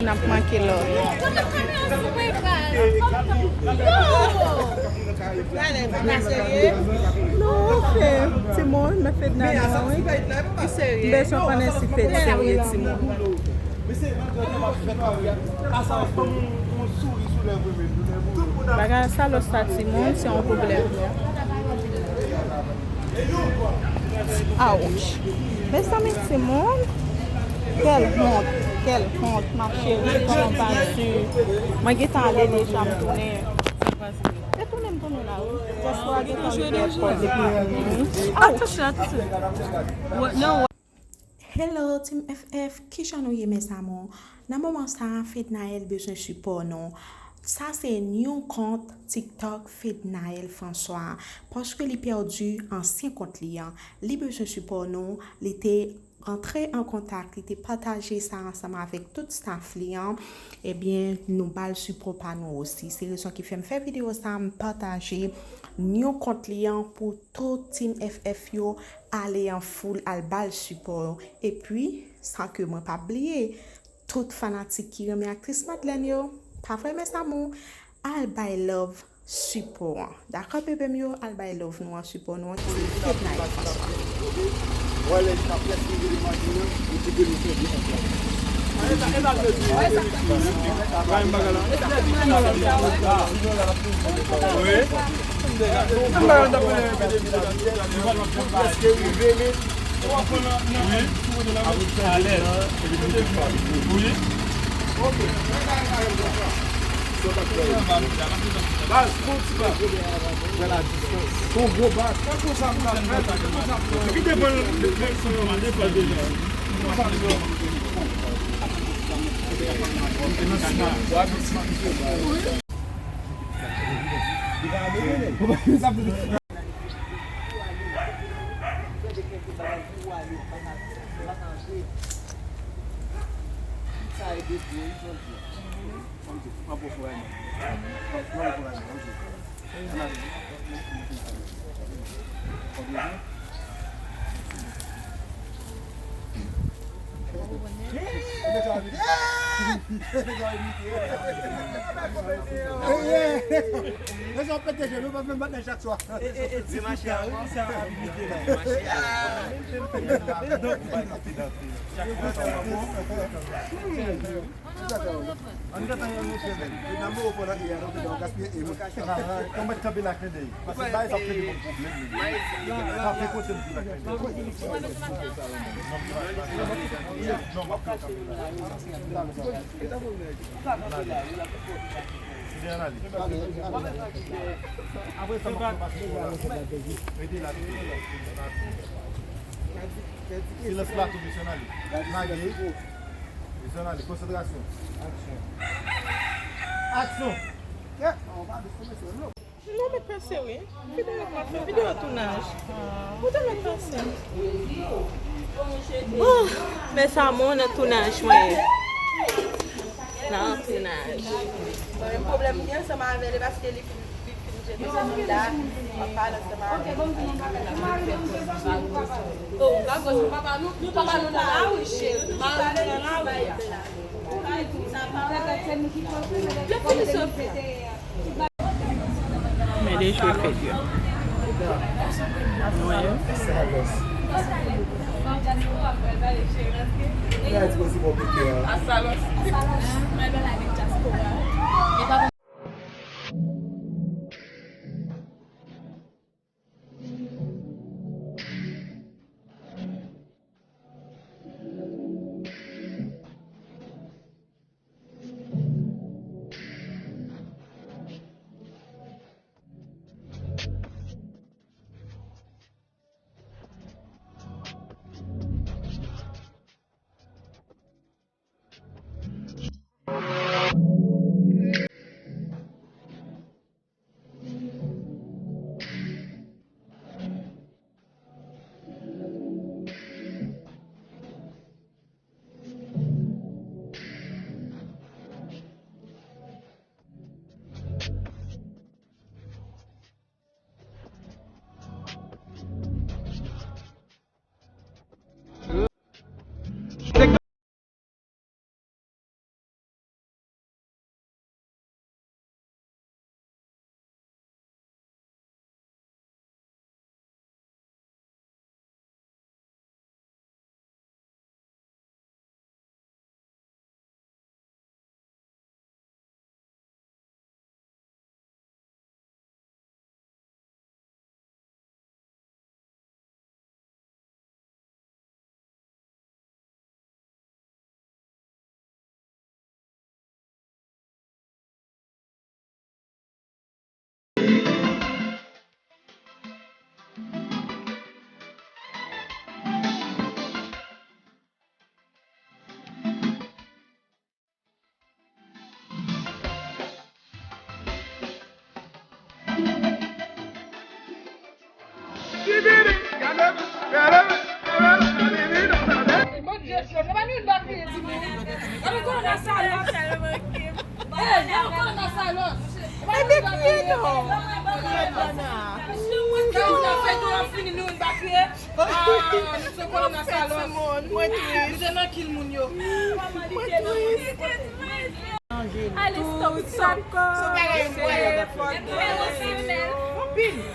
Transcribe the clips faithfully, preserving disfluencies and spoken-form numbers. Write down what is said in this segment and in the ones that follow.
N ap manke love. Non, fè, timoun, nan fèt nan nou, wi. M bezwen konnen si fèt serye, timoun. Bagay sa lòs sa, timoun, se yon pwoblèm. Ouch. Mezanmi, timoun. Quelle honte, quelle honte, ma chérie, kòman vas-tu? Mwen gentan ale deja, m tounen. E tounen, m tounen la, wi. Jodi a gentan rive èpòt depi midi. Atansyon, atansyon. Hello, Team F F, kijan nou ye, mes amours? Nan moman sa a, Fednaelle bezwen sipò nou. Sa se yon kont TikTok Fednaelle François, paske li pèdi ansyen kont li an. Li bezwen sipò nou, li te rantre an kontak, li te pataje sa ansanm avèk tout staff li an. Ebyen, nou ba l sipò pa nou osi. Se rezon ki fè m fè videyo sa, m pataje yon kont li an pou tout Team F F yo ale an foul, al ba l sipò. Epi, san ke mwen pa bliye, tout fanatik ki renmen aktris Madeleine yo, pa vre, mes amours, al bay love sipò an. Dakò, bebe m yo, al bay love nou an, sipò nou an, ki se Fednaelle François. Baz, bon ti baz. Pran la distans. Bon gwo baz. Fè konsa pou la fè. Epi devan l, devan l, devan l deja. Mwen sa pete je nou pa fè m bat nan chak swa. E, e, e, ti mache a, wi, sa ap imite la. Ann gentan yon mesye, men. E nan mo w pran nan e a, nou te gaspiye e. Konbèt kanpe la klende. Paske bay sa ap plede ban m pwoblèm, men. Sa fè kote m di la klende. Non, m ap kanpe la. Mete analiz. Apre sa, mwen pase pou la. Mete la, mete la. Silans plato, mesye analiz. Lage. Mesye analiz. Konsantrasyon. Aksyon. Aksyon! Non, mèt pase, wi. Videyo, m ap fè videyo tounaj. Ou te mèt pase. Oh, mes amours, nan tounaj mwen ye. Nan tounaj. Mwen menm pwoblèm m gen ansanm avè l, e paske li fin, li fin jete sou la, m ap pale ansanm avè l. Oh, pa gòs, papa nou, papa nou nan lari, cheri. Mari nou nan lari. Lè fini sove. Men de jwe fèt yo. Mwen yo. Gade korona salòp. Hey, gade korona salòp. Mete pye non. Korona fini, nou pa kriye. Ah, nou se korona salòp. Mwen tris. Nou se nan kil moun yo. Mwen tris. Ale, stop, stop.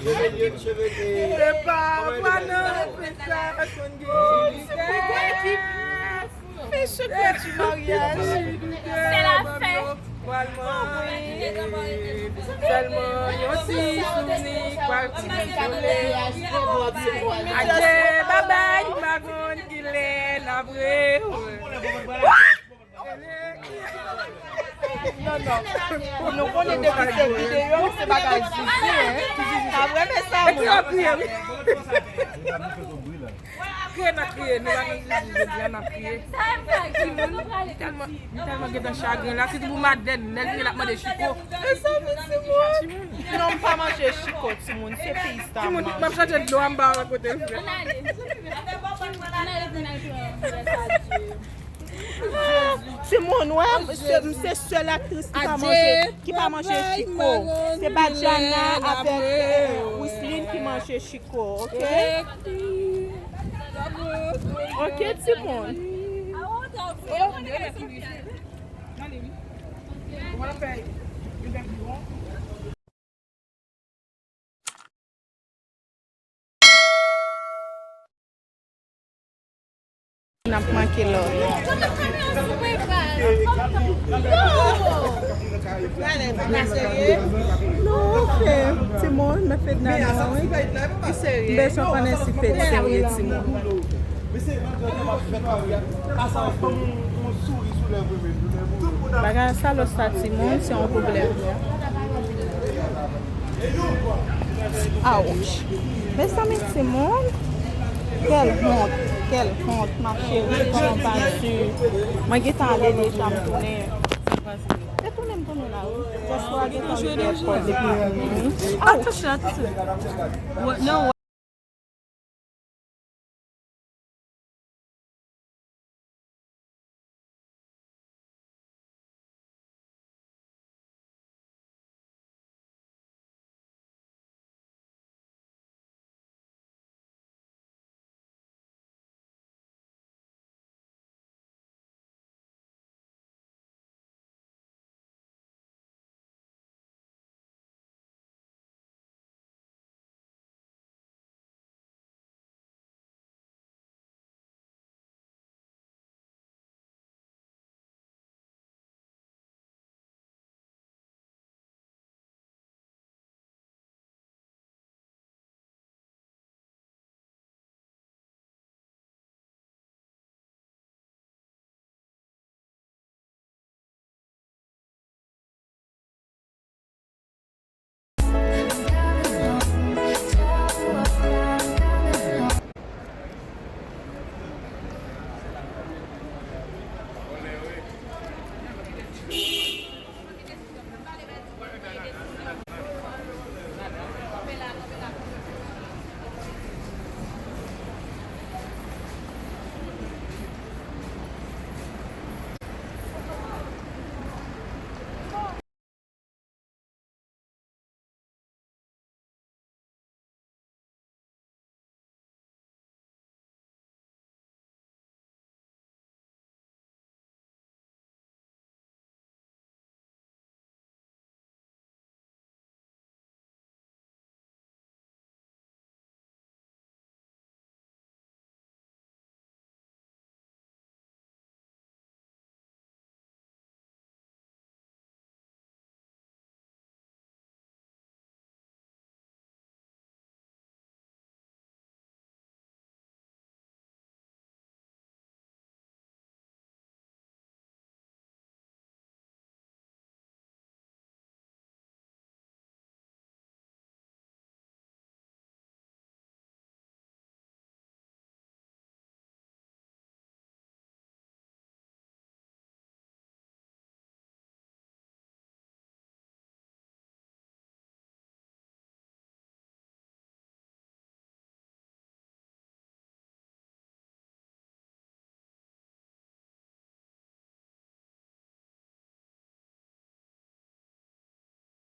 Cheve, cheve, cheve, eh, pa, pa nan, fè sa, konn gen. Fè chokolati maryaj. Se la fen. Pral manje. Sèlman yon ti souvni, pral ti sole. Adye, babay, m pa konn kilè n ap rewè. Non, non. Nou konnen depi se videyo, se bagay zizi, hein. Pa vre, men sa, moun. Kriye, n ap kriye, nou pa nan zizi jodi a, n ap kriye. Timoun, m tèlman, m tèlman gentan chagren la, sitou pou Madeleine, lè l vini, l ap mande chiko. Mezanmi, timoun. Non, m pa manje chiko, timoun, se peyizan. Timoun, m ap chache dlo a, m pa wè kote l fèt. Timoun, wè, m se, m se sèl aktris ki pa manje, ki pa manje chiko. Se Badjana avèk, eh, Wisline ki manje chiko, ok? Ok, timoun. N ap manke lò. Non, fè, timoun, nan fèt nan non, wi. M bezwen konnen si fèt serye, timoun. Bagay sa, lòt sa, timoun, se yon pwoblèm. Ouch. Mezanmi, timoun. Quelle honte, quelle honte, ma chérie, kòman w pa di? Mwen gentan ale deja, m tounen. Se tounen m tounen la, wi. Jòswa gentan rive èpòt depi midi. Atansyon, atansyon. Non,